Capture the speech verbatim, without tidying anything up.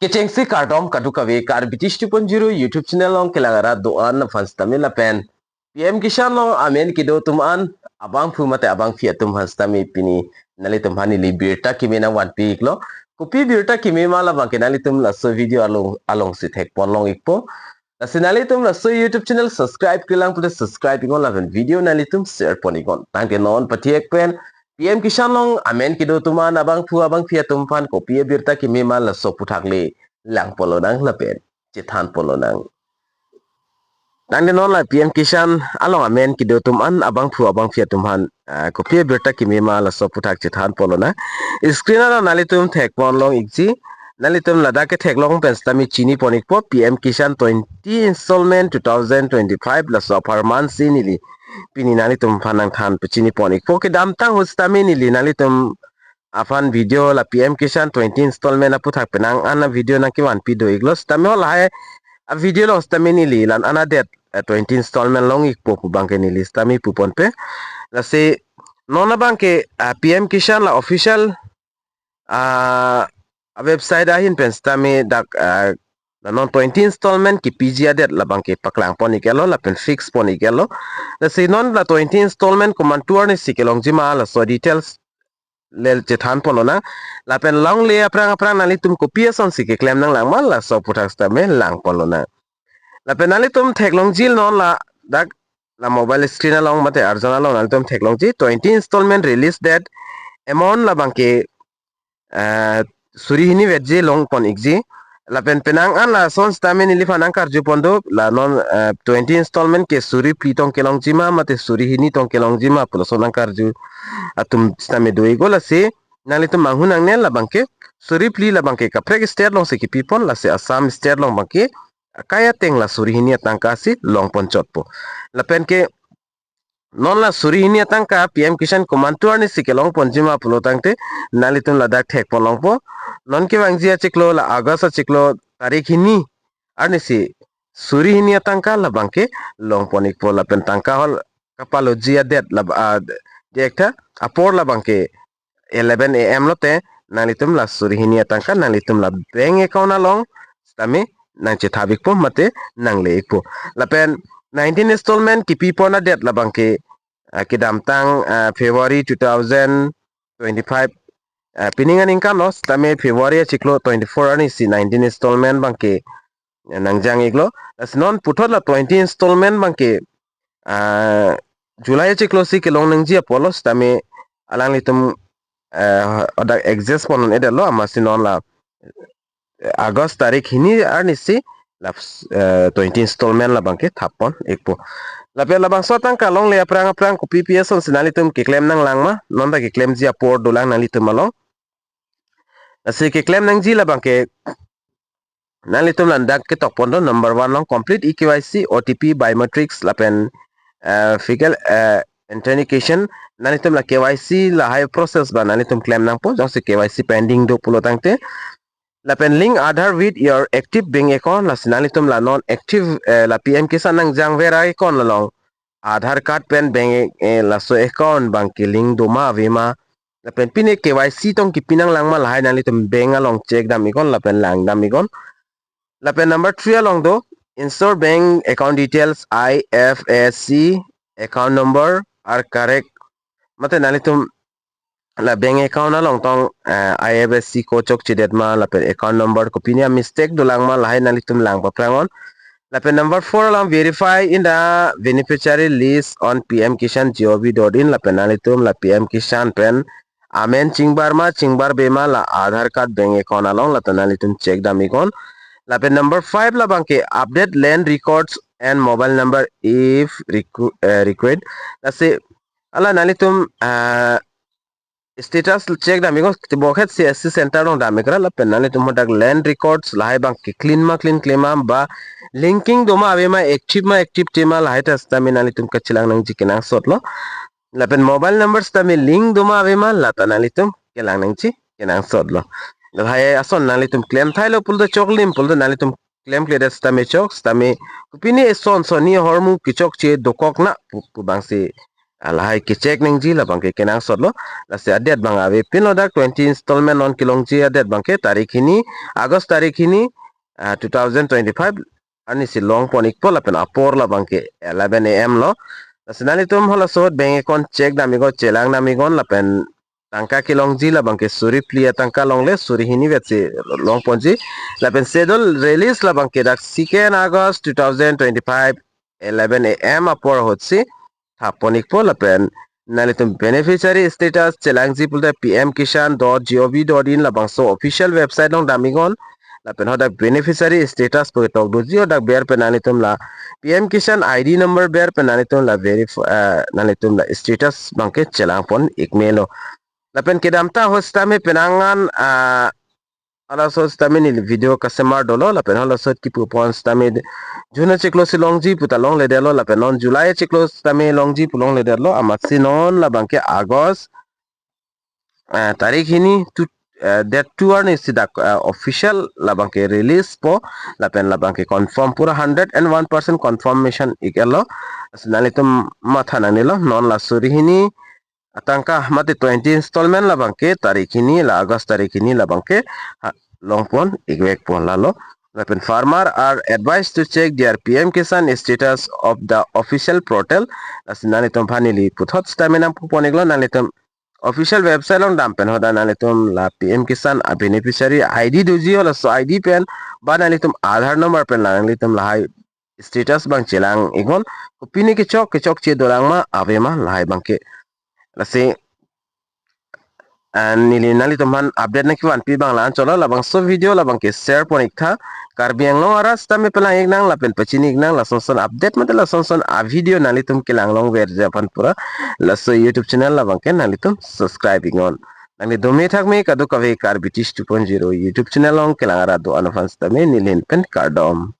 Kechengsi kardom kadokave Karbi Tish two point zero YouTube channel along kelang arat do-an aphan sitame lapen P M Kisan along amen kedo atum an abangphu mate abangphi atum aphan sitame pini nanglitum aphan neli birta keme nangvanpi iklo. Kopi birta keme ma labangke nanglitum laso video along alongsi thekpon long ikpo. Lasi nanglitum laso YouTube channel subscribe-kle lang pulote subscribe iknon lapen video nanglitum share pon iknon. Tangte non pathek pen P M Kisan along amen kedo atum an abangphu abangphi atum aphan kopi abirta keme ma laso aputhak le langpon lonang lapen chethanpon lonang. Tangte non la P M Kisan along amen kedo atum an abangphu abangphi atum aphan, ah, kopi abirta keme ma laso aputhak chethanpon lonang. Screen along nanglitum thekpon long ikji. Nanglitum ladak ke theklong pen sitame chinipon ikpo P M Kisan twenty installment two thousand twenty-five laso apharman si neli pini nanglitum aphan nangthan pachinipon ikpo. Kedamtang ahut sitame neli nanglitum aphan video la P M Kisan twenty installment aputhak penang an a video nangkevanpi do iklo sitame ho lahai a video along sitame neli la-an adet, eh, twenty installment long ikpo pu abangke neli sitame puponpe. Lasi non abangke, ah, P M Kisan la official, ah, a website ahin pen sitame dak, ah, la non twenty installment kepiji adet labangke paklangpon iklo lapen fix pon iklo. Lasi non la twenty installment komantu arnisi kelongji ma laso details le chethanpon lonang. Lapen longle aphrang aphrang nanglitum kopi asonsi keklem nanglang ma laso aputhak sitame langpon lonang. Lapen nanglitum theklongji non ladak la mobile screen along mate arjan along nanglitum theklongji twenty installment release date amount labangke, eh, suri hini vetji longpon ikji. Lapen penang an lason sitame neliphan nangkarjupon do la non, eh, twenty installment ke suri phli tong kelongji ma mate suri hini tong kelongji ma pulo lason nangkarju atum sitame do iklo. Lasi nanglitum manghu nangne labangke suri phli labangke kaprek state alongsi kepipon, lasi Assam state along abangke akai ateng la suri hini atangka si longpon chotpo. Lapen ke non la suri hini atangka P M Kisan komantu arnisi kelongponji ma pulo tangte nanglitum ladak thekpon longpo. Non kevangji achiklo la August achiklo tarik hini arnisi suri hini atangka labangke longpon ikpo lapen tangka hol kapaloji adet la, ah, di ektha apor labangke eleven A M lote nanglitum la suri hini atangka nanglitum la bank account along sitame nangchethap ikpo mate nangle ikpo. Lapen nineteen installment kepipon adet labangke, ah, kedamtang, ah, February two thousand twenty-five, ah, pining aningkan lo sitame February achiklo twenty-four arnisi nineteen installment abangke, eh, nangjang iklo. Lasi non puthot la twenty installment abangke, ah, July achiklo si kelong nangji apotlo sitame alanglitum, eh, odak adjust pon un-edetlo amatsi non la, eh, August tarik hini arnisi la, eh, twenty installment labangke thappon ikpo. Lapen labangso atangka longle aphrang aphrang kopi pi asonsi nanglitum keklem nanglang ma non ta keklemji apor dolang nanglitum along. Lasi keklem nangji labangke nanglitum ladak ketokpon do number one along complete E K Y C, O T P, biometrics lapen, eh, facial, eh, authentication. Nanglitum la K Y C lahai process ba nanglitum klem nangpo jongsi K Y C pending do pulo tangte. Lapen link Aadhaar with your active bank account, lasi nanglitum la non active, eh, la P M Kisan nangjang vera account along Aadhaar card pen bank, eh, laso account abangke link do ma ave ma. Lapen pine K Y C tong kepi nanglang ma lahai nanglitum bank along check dam iknon lapen lang dam iknon. Lapen number three along do ensure bank account details, I F S C, account number are correct. Mate nanglitum la bank account along tong, eh, I F S C code chokchedet ma lapen account number kopine a mistake dolang ma lahai nanglitum lang paphrang iknon. Lapen number four along verify in the beneficiary list on P M Kisan G O V dot in lapen nanglitum la P M Kisan pen amen chingbar ma chingbarbe ma la Aadhaar card bank account along la ta nanglitum check dam iknon. Lapen number five labangke update land records and mobile number if requ-, eh, required. Lasi hala nanglitum, eh, status check dam iknon, tibokhet C S C center along dam ikra lapen nanglitum hadak land records lahai abangke clean ma clean kle ma ba linking do ma ave ma active ma active te ma lahai ta sitame nanglitum kachelang nangji kenangsotlo. Lapen mobile number sitame link do ma ave ma la ta nanglitum kelang nangji kenangsotlo. Lahai ason nanglitum klem thailo pulote choklim pulote nanglitum klemkledet sitame chok sitame kopine eson sonni ahormu kechokche dokok na pu, pu abangsi ah, lahai kecheck nangji labangke kenangsotlo. Lasi adet abang avepinlo, dak twenty installment non kelongji adet abangke tarik hini, August tarik hini, ah, two thousand twenty-five arnisi longpon ikpo lapen apor labangke eleven A M lo. Lasi nanglitum halaso ahut bank account check dam iknon, chelang dam iknon lapen tangka kelongji labangke suri phli atangka longle, suri hini vetsi longponji. Lapen schedule release labangke dak second August two thousand twenty-five, eleven A M apor ahutsi thapon ikpo. Lapen nanglitum beneficiary status chelangji pulote P M Kisan dot G O V dot in labangso official website along dam iknon. Lapen hadak beneficiary status pu ketok doji, hadak ber pen nanglitum la P M Kisan I D number ber pen nanglitum la verify, eh, nanglitum la status abangke chelangpon ikmelo. Lapen kedamtang ahut sitame penang an, ah, halaso ahut sitame neli video kasemar dolo, lapen halaso ahut kipupon sitame June achiklo si longji puta longledetlo, lapen non July achiklo sitame longji pu longledetlo, amatsi non labangke August, ah, tarik hini tu, ah, date two arnisi dak, ah, official labangke release po, lapen labangke confirm, pura hundred and one percent confirmation ik-etlo. Lasi nanglitum matha nangnelo, non la suri hini atangka mate twenty installment labangke tarik hini, la August tarik hini labangke, ha, longpon ikvekpo lalo. Lapen farmer are advised to check their P M Kisan status of the official portal. Lasi nanglitum aphan neli puthot sitame nangpupon iklo, nanglitum official website along dam pen hadak nanglitum la P M Kisan a beneficiary I D doji, halaso I D pen ba nanglitum Aadhaar number pen la nanglitum lahai status abang chelang iknon, kopine kechok kechokche dolang ma ave ma lahai abangke. Lasi, ah, neli nanglitum aphan update nangkevanpi abang la-anchotlo, labangso video labangke share pon iktha. Karbi Anglong arat sitame pelang iknang lapen pachini iknang lason son update mate lason son a video nanglitum kelang longverji aphan pura laso YouTube channel labangke nanglitum subscribe iknon. Nangli dome thakme kadokave Karbi Tish two point zero YouTube channel along kelang arat do-an aphan sitame neli ahin pen kardom.